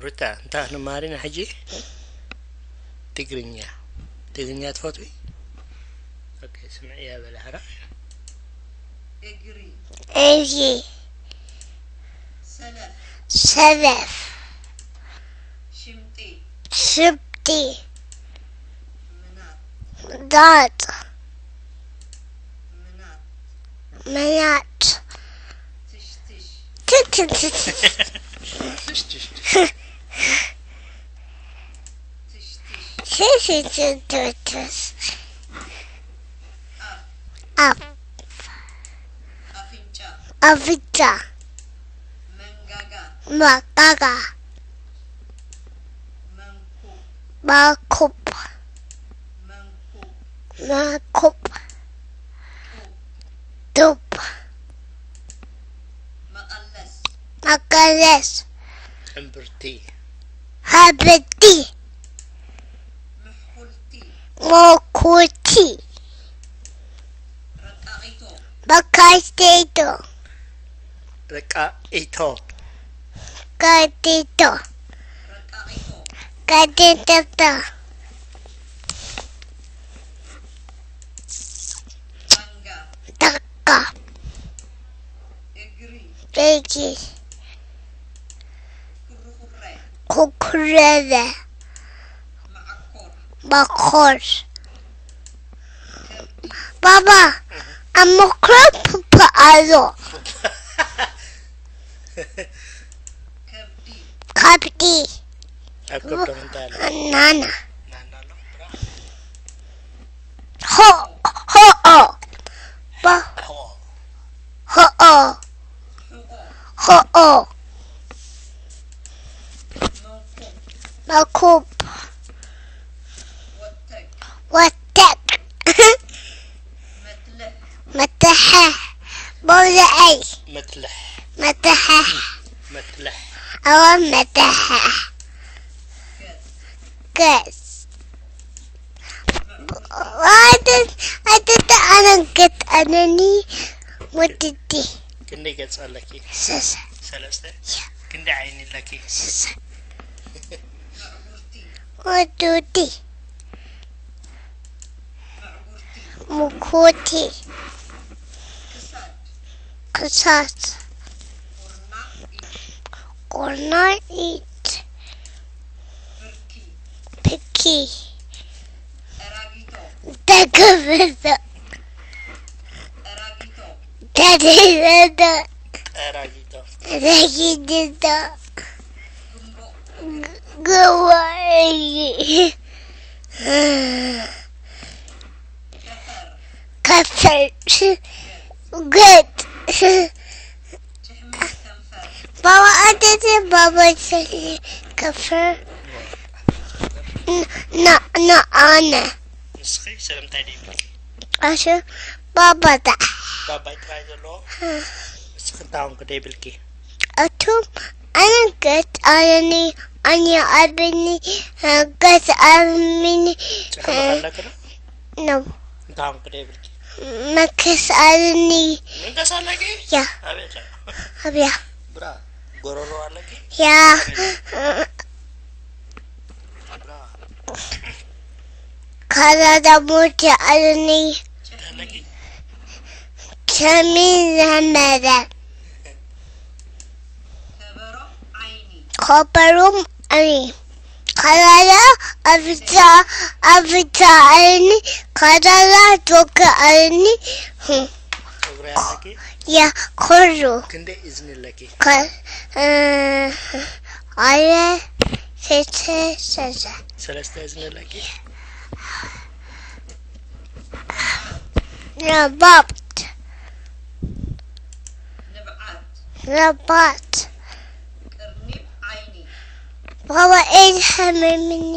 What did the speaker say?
ሩታ፣ እንታይ ክንማሃር ኢና ሕጂ? ትግርኛ። ትግርኛ ትፈትዊ? ኦኬ፣ ስምዕያ በላ ሕራ። እግሪ። እግሪ። ሰለፍ። ሰለፍ። ሽምጢ። ሽምጢ። ምናጥ። ዳጥ። ምናጥ። ምናጥ። ትሽትሽ። ትትትት። ትሽትሽ። ትሽትሽ። ትሽትሽ። ትትትት። ኣፍ። ኣፍ። ኣፍንጫ። ኣፍንጫ። መንጋጋ። መንጋጋ። መንኩብ። መንኩብ። መንኩብ። መንኩብ። ጡብ። ጡብ። መቐለስ። መቐለስ። ሕምብርቲ። ሕምብርቲ። ምሕኩልቲ። ምኩቲ። ረቃቒቶ። በካይቴቶ። ረቃኢቶ። ካቲቶ። ረቃቒቶ። ካቲቶቶ። ዳንጋ። ዳንጋ። እግሪ። እግሪ። ኩርኩሬ። ኩርኩሬ። መዓኮር። መዓኮር። ከብዲ። ባባ፣ ኣብ መክሮፎን ኣሎ። ከብዲ። ከብዲ። ኣብ ከብዶም እንታይ ኣሎ? ናና። ናና ኣሎ? ብራ። ሆ-፣ ሆኦ። ባ-፣ ሆ። ሆኦ። ሆኦ። መኩብ። ወተግ። መትልሕ። ቦዘዐይ። መትልሕ። መትሐ። መትልሕ። ኣዋ መትሐ። ገጽ። ኣደ-፣ ኣደተ ኣነን ገጥ ኣነኒ ወድዲ። ክንደይ ገጽ ኣለኪ? ሰሰ። ሰለስተ? ያ። ክንደይ ዓይኒ ኣለኪ? ሰሰ። ወዱዲ። ምኩቲ። ክሳድ። ቁርናኢት። ብኪ። ደግብዶ። ደድብዶ። ጠራጊቶ። ጠራጊቶ። ግዋይ። ከፈር። ገጥ። ባባ ኣደተ ባባ ሰሊ ከፈር። ና፣ ና፣ ኣነ። ንስኺ ሰለምታይ ደይ ብልኪ? ኣሸ ባባታ። ባባይ ጥራይ ዘለዎ? እ። ንስኺ እንታይ ኮንኪ ደይ ብልኪ? ኣቱም ኣነ ገጥ ኣለኒ፣ ኣነ ኣብኒ፣ እ፣ ገጥ ኣብኒ፣ ጭሕሚ እ፣ ኣለኪ ዶ? ነው። እንታይ ኮንኪ ደይ ብልኪ? መከስ ኣለኒ። መንከስ ኣለኪ? ያ። ኣቤት። ኣብያ። ብራ፣ ጎረሮ ኣለኪ? ያ። ብራ። ካላዳ ሞት ኣለኒ። ኣለኪ? ከሚን ዘመረ። ከበሮም ኣይ። ካላዳ ኣፍታ፣ ኣፍታ ኣይኒ፣ ካላዳ ቶከ ኣይኒ። ጸጉሪ ኣለኪ? ያ፣ ኩሉ። ክንደይ እዝኒ ኣለኪ? ከ-፣ እ፣ ኣየ፣ ሸተ፣ ሸተ። ሰለስተ እዝኒ ኣለኪ? ነባብት። ንብዓት። ነባት። ቅርኒብ ዓይኒ። ባባ ኤድ ሃመምኒ።